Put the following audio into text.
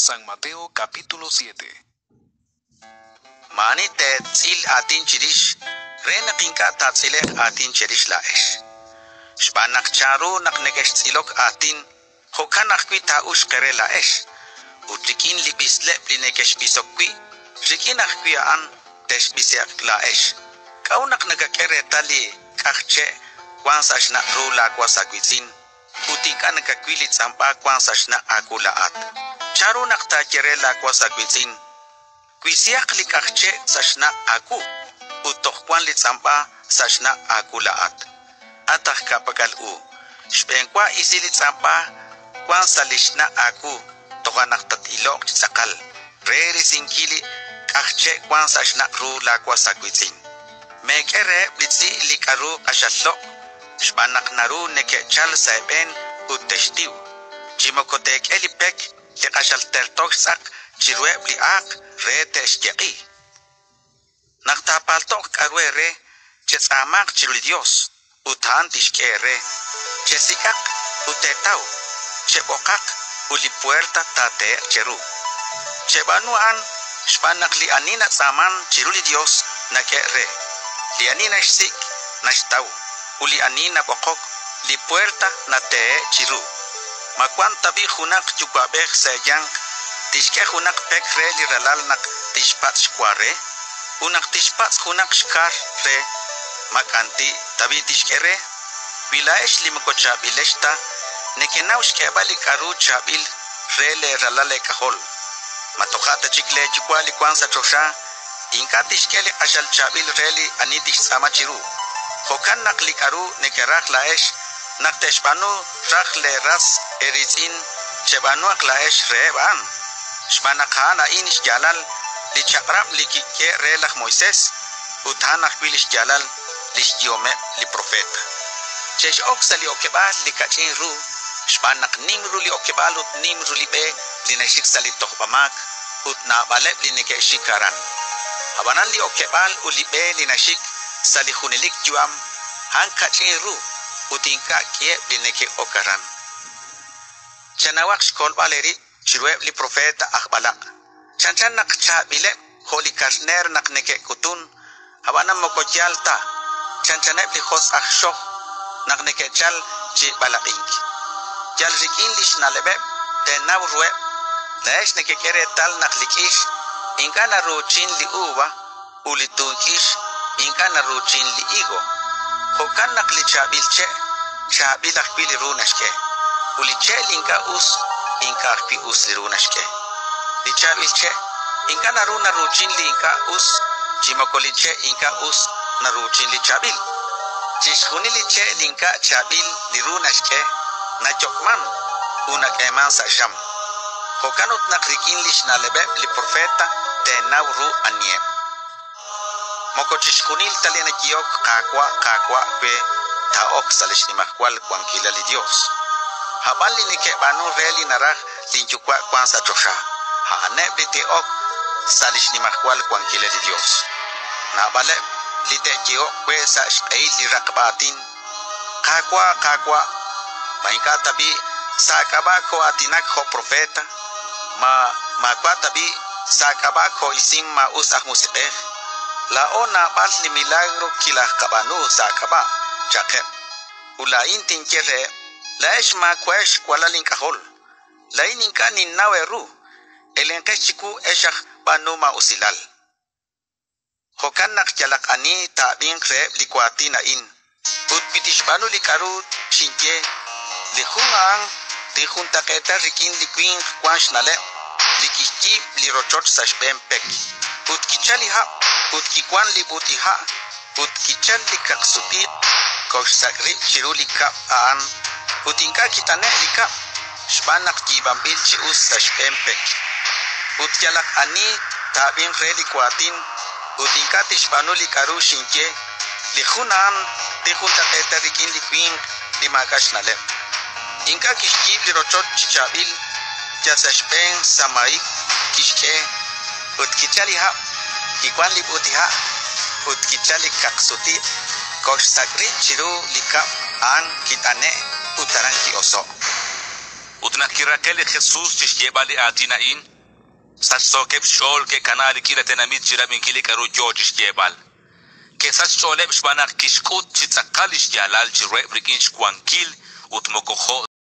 San Mateo capítulo 7. Maani teetz'il aatin chirix re naq ink'a' taatz'ile'q aatin cherix laa'ex. Xb'aan naq chanru naq nekextz'ilok aatin, jo'kan ajwi' taa'uxq eere laa'ex. Ut rik'in li b'isleb' li nekexb'isok wi', rik'in ajwi' a'an texb'ise'q laa'ex. K'a'ut naq nakak'e reetal li k'aj che' wank sa' xnaq' ru laawas aawiitz'in ut ink'a' nakawil li tz'amb'a wank sa' xnaq' aawu laa'at? Chanru naq taaye re laawas aawiitz'in: Wisihaq li k'aj che' sa' xnaq' aawu, ut toj wank li tz'amb'a sa' xnaq' aawu laa'at? At aj ka'pak'al u, xb'eenwa isi li tz'amb'a wank sa' li xnaq' aawu, toja' naq tat-iloq chi tz'aqal re risinkil li k'aj che' wank sa' xnaq' ru laawas aawiitz'in. Meek'e reheb' li tz'i' li k'aru q'axal loq', xb'aan naq naru neke'chalk sa' eeb'een ut textiw. Chi moko teek'e li pek li q'axal terto xtz'aq chiruheb' li aaq re te'xyeq'i. Naq taapalto'q k'aru eere, chetz'aamaq chiru li Yos, ut a'an tixk'e eere. Chesik'aq ut teetaw, cheb'oqaq ut li puerta taatehe'q cheru. Cheb'aanu a'an xb'aan naq li ani natz'aaman chiru li Yos nak'e re, li ani naxsik' naxtaw, ut li ani nab'oqok, li puerta natehe' chiru. Ma wank tab'i' junaq yuwa'b'ej sa' eeyanq tixk'e junaq pek re li ralal naq tixpatz' xwa re? Ut naq tixpatz' junaq xkar re, ma k'anti' tab'i' tixk'e re? Wi laa'ex li moko chaab'ilex ta nekenaw xk'eeb'al li k'aru chaab'il re leeralal eek'ajol, ma toja' ta chik leeyuwa' li wank sa' choxa ink'a' tixk'e li q'axal chaab'il re li ani tixtz'aama chiru? Jo'kan naq li k'aru nekeraj laa'ex naq te'xb'aanu raj leeras eeriitz'in, cheb'aanuhaq laa'ex reheb' a'an. Xb'aan naq a'an a'in xyaalal li chaq'rab' li kik'e re laj Moisés ut a'an ajwi' li xyaalal li xyehomeb' li propeet. Chex'ok sa' li okeb'aal li kach'in ru, xb'aan naq nim ru li okeb'aal ut nim ru li b'e li naxik sa' li tojb'amaak ut naab'aleb' li neke'xik aran. Ab'anan li okeb'aal ut li b'e li naxik sa' li junelik yu'am a'an kach'in ru ut ink'a' k'iheb' li neke'ok aran. Chanawaq xkolb'al eerib' chiruheb' li propeet aj b'alaq'. Chanchan naq chaab'ileb' jo' li karneer naq neke'k'utun, ab'anan moko yaal ta, chanchaneb' li josq' aj xoj naq neke'chalk chi b'alaq'ink. Yal rik'in li xna'leb'eb' teenaw ruheb'. Laa'ex nekek'e reetal naq li k'ix ink'a' naruuchin li uva ut li tuun k'ix ink'a' naruuchin li higo. Jo'kan naq li chaab'il che' chaab'il ajwi' li ru naxk'e, ut li che' li ink'a' us ink'a' ajwi' us li ru naxk'e. Li chaab'il che' ink'a' naru naruuchin li ink'a' us, chi moko li che' ink'a' us naruuchin li chaab'il. Chixjunil li che' li ink'a' chaab'il li ru naxk'e, nayok'man ut nak'eemank sa' xam. Jo'kan ut naq rik'in li xna'leb'eb' li propeet teenaw ru aniheb'. Moko chixjunil ta li nayehok Qaawa', Qaawa' we taa'ok sa' li xnimajwal wankilal li Yos. Ab'an li neke'b'aanu re li naraj linyuwa' wank sa' choxa, a'aneb' li te'ok sa' li xnimajwal wankilal li Yos. Naab'aleb' li te'yehoq we sa' xq'ehil li raqb'a aatin: Qaawa', Qaawa', ma ink'a' tab'i' sa' aak'ab'a' koo'aatinak jo' propeet? Ma maawa' tab'i' sa' aak'ab'a' koo'isink maa'us aj musiq'ej? Laa'o naab'al li milagro kilajqab'aanu sa' aak'ab'a', cha'qeb'. Ut laa'in tinye reheb': Laa'ex maawa'ex walal ink'ajol. Laa'in ink'a' ninnaw eeru. Elenqex chiwu ex aj b'aanu maa'usilal. Jo'kan naq yalaq ani taa'ab'inq reheb' li waatin a'in, ut wi tixb'aanu li k'aru xinye, li jun a'an tinjuntaq'eeta rik'in li winq wank xna'leb' li kixyiib' li rochoch sa' xb'een pek. Ut kichalk li hab' ut kiwank li b'ut'iha' ut kichalk li kaqsut-iq' koxsak' rib' chiru li kab'l a'an ut ink'a' kit'ane'k li kab'l xb'aan naq yiib'anb'il chi us sa' xb'een pek. Ut yalaq ani taa'ab'inq re li waatin ut ink'a' tixb'aanu li k'aru xinye, li jun a'an tinjuntaq'eeta rik'in li winq li maak'a' xna'leb'. Ink'a' kixyiib' li rochoch chi chaab'il, yal sa' xb'een samahib' kixk'e, ut kichalk li hab', kiwank li b'ut'iha' ut kichalk li kaqsut-iq', koxsak' rib' chiru li kab'l a'an kit'ane'k ut aran ki'oso'k. Ut Ut naq kiraqe' li Jesus chi xyeeb'al li aatin a'in, sachsookeb' xch'ool ke'kanaak li k'iila tenamit chi rab'inkil li k'aru yo chi xyeeb'al. Ke'sachk xch'ooleb' xb'aan naq kixk'ut chi tz'aqal li xyaalal chiruheb' rik'in xwankil ut moko jo'.